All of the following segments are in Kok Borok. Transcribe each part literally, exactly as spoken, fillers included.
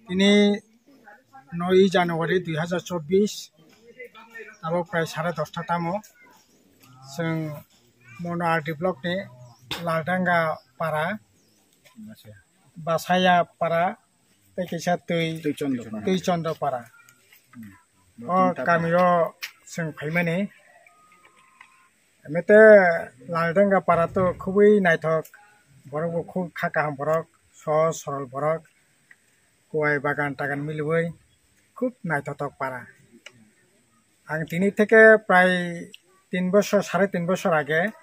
Tini noi January dui hazar chobbish, abo prai sare dosta tamo. Chwng Mono R D block ni Laldanga para, Basaya para, tei kisa twi, Twi Chondo para. Twi Chondo para. O kamio chwng phaimani. Emete Laldanga para to khubui naithok, borok bo khub kha kaham borok, sohoj sorol borok, kuai bagan tagan miliui khub naithothok para. Ang tini theke prai tin bosor, sare tin bosor age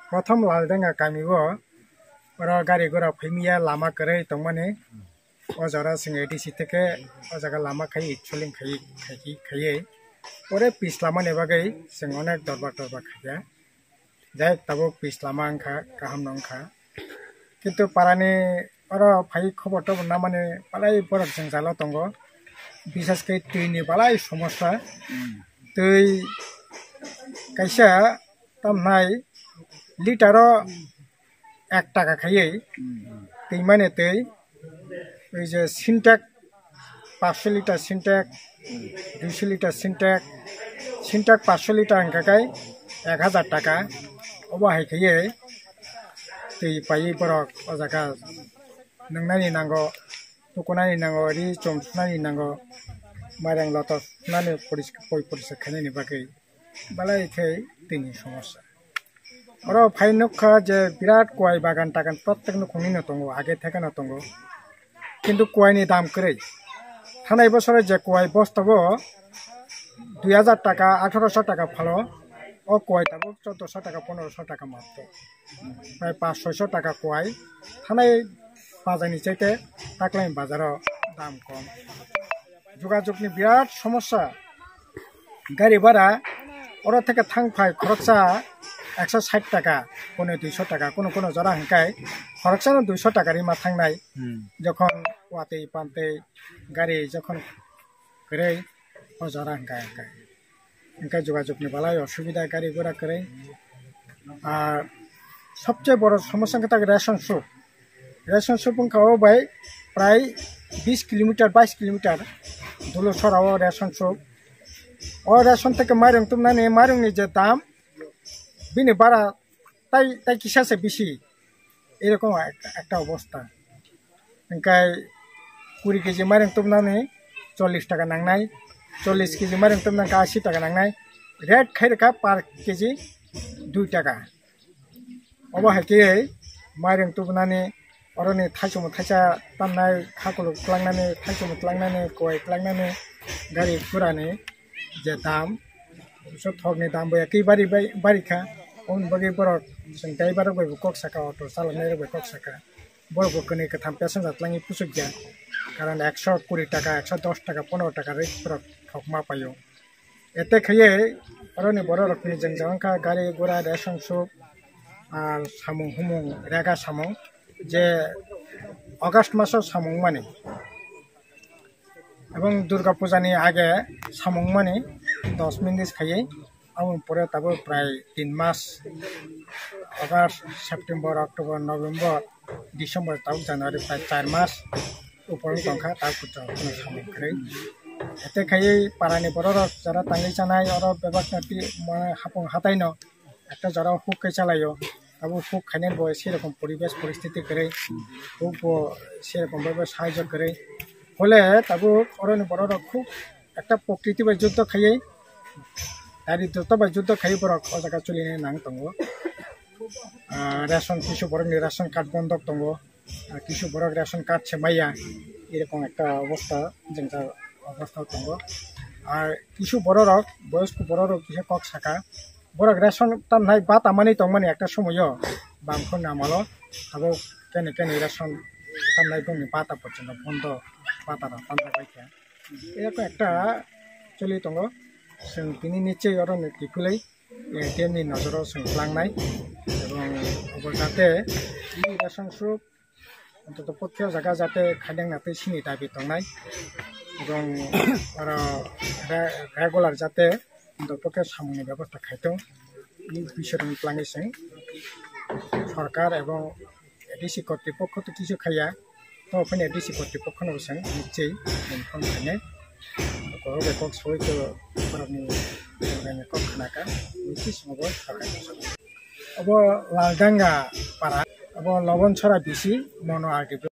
prothom Laldanga kamio oro gari gura phaimiya, lama kwrwi tongmani. O jora chwng A D C theke o jaga lama khai, soling khai, khai, khaiwi. Pore pis lamani bagwi chwng onek dorbar dorbar khaikha. Jai tabuk pis lama wngkha, kaham no wngkha. Kintu parani oro phai khobor tobor namani palai borok jwngjalo tongo. Bisas khe twi ni palai somosa. Twi kaisa tamnai litero ek taka khaiwi twi mani twi, oi je Sintex, paanch sho liter Sintex, dui sho liter Sintex, Sintex paanch sho liter hwnkha khe ek hazar taka. Obo hai khaiwi twi paiwi borok o jaga nwngnani nango, tukunani nango, ri chum sunani nango, mairang loto sunani, poriska-, poi poriskar khainani bagwi. Balai khe tini somosa. Oro phai nukha je birat kuai bagan tagan prottek nukhungni no tongo, age theke no tongo. Kintu kuai ni dam kwrwi. Thanai bosoro je kuai bosta bo dui hazar taka, atharo sho taka phalo, o kuai tabuk chordo sho taka, pondro sho taka matro. Prai paanch soi sho taka kuai. Thanai bazar ni chaite taklai bazaro dam kom. Jogajog ni birat somosa. Gari bhara oro theke thang phai khoroksa ekso sait taka, kono duiso taka, kono kono jora hwnkhe khoroksa no duiso taka rima thangnai. Hmm. Jokhon watwi pantwi gari jokhon kwrwi o jora hwnkhe, hwnkhe, hwnkhe jogajog ni balai osubida gari gura kwrwi. Ar sobse boro somosa wngkha tak ration shop. Ration shop wngkha o bai prai bis kilometer, bais kilometer dolo sora o ration shop. O ration theke mairung tumnani, mairung ni je dam, bini bara tai, tai kisa se bisi. Erokom ek-, ekta obosta. Hingkai kuri keji mairung tumnani chollish taka nangnai, chollish keji mairung tumnani asi taka nangnai. Rate khai rwkha per keji dui taka. Obo hai khe mairung tubunani, oroni thaichung thaisa tamnai, khakuluk tlangnani, thaichung tlangnani, kuai tlangnani, gari gurani je dam, so thokni dam bo ekwi bari bai, bari kha. Oboni bagwi borok chwng driver rok bai bo kok saka, auto chaloknai rok bai kok saka. Borok bo kwnwi kwtham passenger tlangwi puchukya, karon ekso kuri taka, ekso dos taka, pondro taka rwi borok thok ma paio. Ete khaiye oroni borok rokni jwngjal wngkha gari gura, ration suk, ar samung humung rega samung, je August maso samung mani ebong Durga Puja ni age samung mani dos minit khaiye, aboni pore tabuk prai tin mas, August, September, October, November, December, tabuk January, prai char mas upor wng tongkha, tabuk kuchuk kuno samung kwrwi. Ete khaiwi parani bororok jara tangwi chanai, oro bebak no twi, mane hapung hataino ekta jora huk khe chalaio. Tabuk huk khainai bo serokom poribesh poristiti kwrwi, huk bo serokom bhabe sahajyo kwrwi. Hole tabuk oroni bororok khub ekta prokriti bai juddo khaiwi, daridrota bai juddo khaiwi borok o jaga chulina nang tongo. Ah, ration kisu borokni ration card bondok tongo. Ah, kisu borok ration card se maya, erokom ekta obosta, jwngjal obosta tongo. Ar kisu bororok, boyosko bororok kisa kok saka, borok ration tamnai bata mani tongmani ekta somoyo bangkho namalo, abo kene kene ration tamnai bongni bata porjonto bondo, bata rok tamjak bai kha. Erokom ekta choli tongo, chwng tini nichei oro ni kiphilwi A D M ni nojoro chwng tlangnai, ebong obo jate tini ration suk ontoto protyek jaga jate khaidang na twi sini dabi tongnai, ebong oro re-, regular jate ontoto protyek samung ni bebosta khaitong. Ni bising twlangwi chwng sorkar ebong A D C kortipokho tei kisu khaiya, To phani D C kortipokho no bwsang nikchei inform khainai. Kok bai kok soi to borokni kok khna kha. Nikchei swngo bo sakai. Abo Laldanga para, abo Lobon Sora B C, mono R D block.